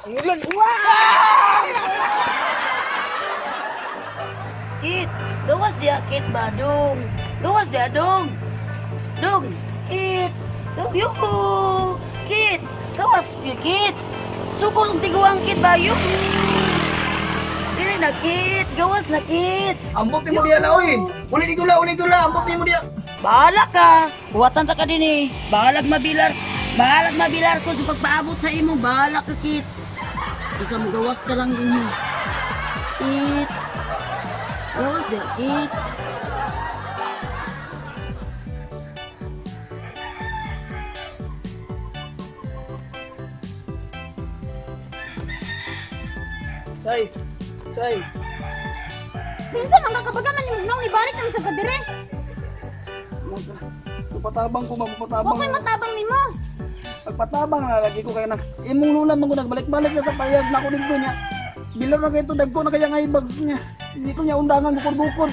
Ang ulan. Kit, gawas diya Kit ba dong? Gawas diya dong. Dong, Kit. Yuhu. Kit, gawas Kit. Sukol ang tiguang Kit ba yuhu. Dili na Kit, gawas na Kit. Ambot nimo diya laoy. Uli di gula, uli gula, ambot nimo diya. Bahala ka. Kuwatan ta ka din eh. Bahalag mabilar. Bahalag mabilar ko sa pagpaabot sa imo. Bahala ka Kit. Bisa mo gawas ka lang din. Kit. Gawas diya Kit. Chay, chay. Minsan ang kakabaga man yung nang ibalik naman sa kadire. Patabang ko, mapatabang. Huwag ko'y matabang nimo. Pagpatabang na lagi ko kaya na imong lula man ko nagbalik-balik na sa payag na ako dito niya. Bilar na kayo ito, dagko na kaya nga ibags niya. Hindi ko niya undangan bukod-bukod.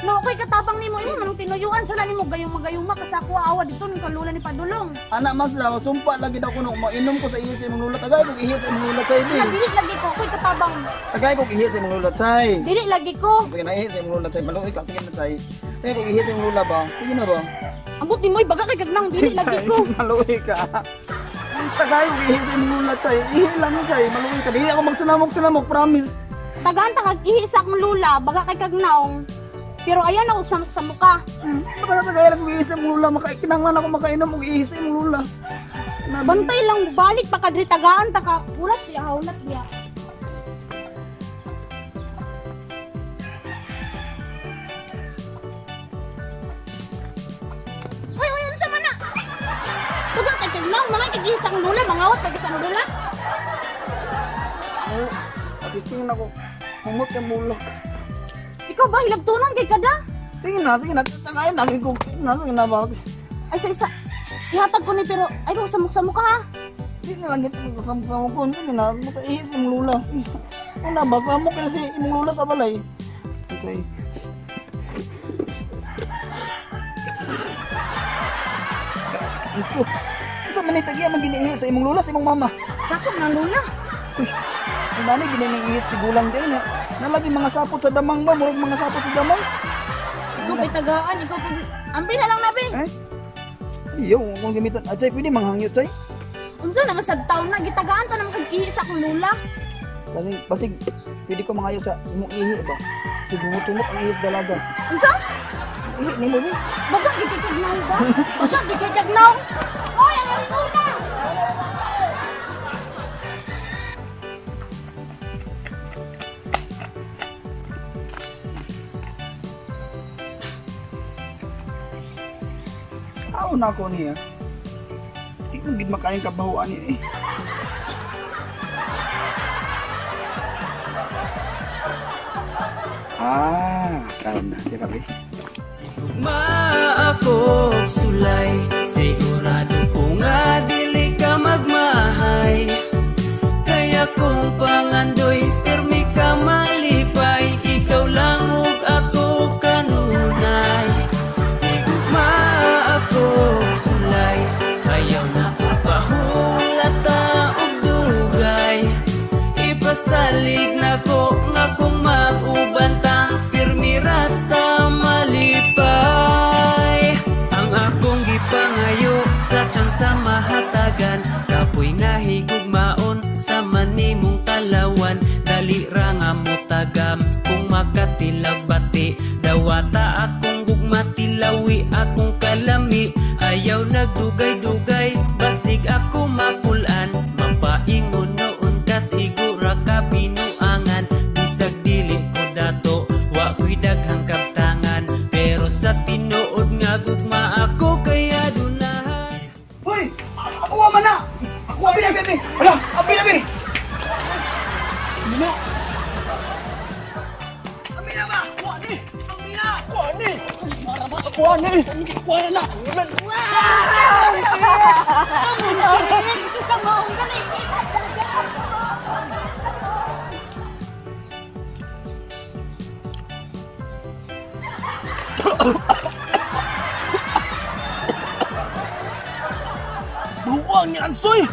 No, ko'y katabang nimo imo manong tinuyuan sila nimo gayong magayuma kasi ako awa dito ng kalula ni Padulong. Anak man sila, sumpa lagi daw ko no, mainom ko sa ihi sa imong lula. Tagay kong ihi sa imong lula, chay. Dili lagi ko, ko'y katabang. Tagay kong ihi sa imong lula, chay. Dili lagi ko. Kaya na ihi sa imong lula, chay. Maluoy ka, sige na, chay. Kaya kong ihi sa imong lula ba? Sige na ba? Ambot nimo baga kay kagnang dili lagi ko. Maluoy ka. Tagay kong ihi sa imong lula, chay. Ihi lang, chay. Maluoy ka. Dili ako magsinamok-sinamok, promise. Tagaan ta kag ihi sa akong lula, baga kay kagnaong. Pero ayaw na kog samok-samok ka. Baka tagay lang kong ihi sa imong lula, kinahanglan ako makainom og ihi sa imong lula. Bantay lang balik pa kadri tagaan ta ka. Ulat siya, haulat siya. Uy, uy, ano sa mana? Baga kay kagnaong, mga kag ihi sa akong lula, mangawat pag sa akong lula. Oh, atisting na ko. Humot yung mulak. Ikaw ba hilabtunan kay kada? Sige na, tagay na ko. Sige na ba? Ay sa isa. Ihatag ko ni pero ay kung samok-samok ka ha. Di na lang gid ko samok-samok ko. Sige na, basta ihi sa imong lula. Una ba samok kasi imong lula sa balay. Okay. Iso. Isa man ni tagiya man giniihi sa imong lula sa imong mama. Sakop ng lula. Uy, ang dami giniihi sa tigulang din niya. Nalagi mga sapot sa damang ba? Murag mga sapot sa damang. Ikaw pa'y tagaan, ikaw pa'y... Ambi na lang nabi! Eh? Iyo, kung gamitan. Chay, pwede manghangyo, chay. Unsa naman sa taon na, gitagaan ta naman kag ihi sa akong lula. Basig, basig, pwede ko mangayo sa imong ihi ba? Sigumutumok ang ihi sa dalaga. Unsa? Ihi, ni mo ba? Baga, gikikagnaw ba? Baga, gikikagnaw! Oy, ang lula! Tao na ako niya. Di ko gid makain kabahuan niya eh. Ah, karon na. Di ba, be? Higugma akong sulay, sigurado ko nga dili ka magmahay. Kaya kung pangandoy, pirmi ka malipay, ikaw lang ug ako kanunay. Higugma akong sulay, ayaw na kong pahulata og dugay. Ipasalig na ko nga kung mag-uban ta, pirmi ra ta malipay. Ang akong gipangayo sa tsansa mahatagan, kapoy nga higugmaon sa manimong talawan. Dali ra nga motagam kung makatilag bati, dawata akong gugma tilawi akong kalami. Ayaw nagdugay-dugay basig ako mapulan, mapaingon noon kas igura ka binuangan. Bisag dili ko dato wa ko'y daghang kaptangan, pero sa tinuod nga gugma ako kaya dunahan. Hoy! Ako man na! Ako abi na abi! Hala, abi na abi! Mino! Abi na ba? Kuha ni! Abi na! Kuha ni! Kuha ni! Kuha na na! Buang ni Ansoy!